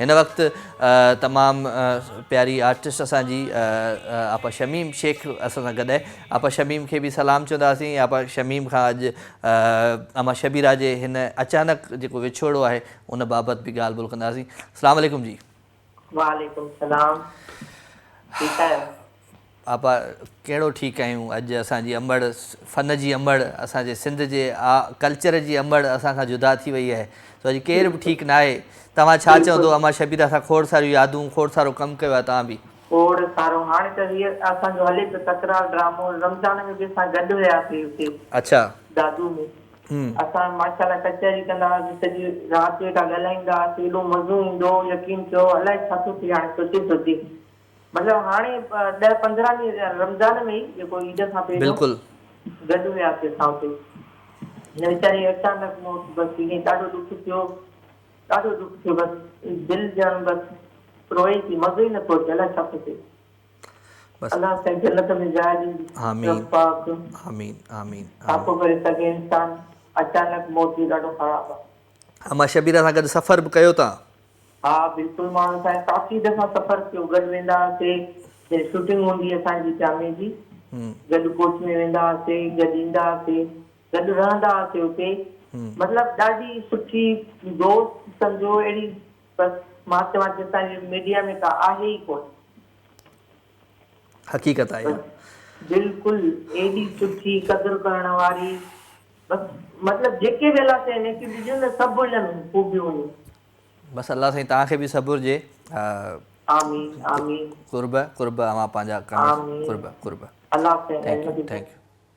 هن وقت تمام پياري آرٽسٽ اسان جي آپا شميم شيخ اسان سان گڏ آهي. آپا شميم کي به سلام چونداسين. آپا شميم کان اڄ اما شبيره جي هن اچانڪ جيڪو وڇوڙو آهي ان بابت به ڳالهه ٻولهه ڪنداسين. السلام عليڪم جي. وعليڪم السلام ٺيڪ آهيو. آپا ڪهڙو ٺيڪ آهيون اڄ اسان جي امڙ فن جي امڙ اسان جي سنڌ جي ڪلچر جي امڙ اسان کان جدا ٿي وئي آهي سو اڄ ڪير به ٺيڪ ناهي توهان ڇا چوندو اما شبيره سان کوڙ ساريون يادون کوڙ سارو ڪم ڪيو آهي توهان به. کوڙ سارو هاڻي ته هي اسان جو هلي پيو تڪرار ڊرامو رمضان ۾ به اسان گڏ هياسي اتي اڇا دادو ۾ اسان ماشاءالله ڪچهري ڪندا هئاسين سڄي رات ويٺا ڳالهائيندا هئاسين ايڏو مزو ايندو هو يقين ڪيو الائي ڇا ٿو ٿئي هاڻي سوچي سوچي مطلب هاڻي ڏهه 15 ڏينهن رمضان ۾ ئي جيڪو عيد کان پهريون بلڪل. گڏ هياسي اسان اتي هن ويچاري جي اچانڪ موت بس ائين ڏاڍو ڏک ٿيو ڏاڍو ڏک ٿيو بس دل ڄڻ بس روئي ٿي مزو ئي نٿو اچي الائي ڇا ٿو ٿئي بس الله سائين جنت ۾ جاء ڏيندي آمين رب پاڪ آمين آمين ڇا ٿو آمين. ڪري سگهي انسان اچانڪ موت به ڏاڍو خراب آ. امان شبيره سان گڏ سفر به ڪيو توهان. ها بلڪل مان ان سان ڪافي دفعا سفر ڪيو گڏ ويندا هئاسي جڏهن شوٽنگ هوندي اسان جي ڊرامي جي گڏ ڪوچ ۾ ويندا هئاسي گڏ ايندا هئاسي گڏ رهندا هئاسي اتي مطلب ڏاڍي سٺي دوست سمجهو اهڙي بس مان چوان ٿي اسان جي ميڊيا ۾ ڪا آهي ئي ڪونه. حقيقت آهي اها. بلڪل ايڏي سٺي قدر ڪرڻ واري بس مطلب جيڪي به الله سائين نيڪيون ڏنيون نه سڀ ان ۾ خوبيون هيون. بس الله سائين توهان کي به صبر ڏي. آمين آمين. قرب قرب اوهان پنهنجا ڪمينٽس آمين قرب قرب الله سائين thank you رحمت thank you.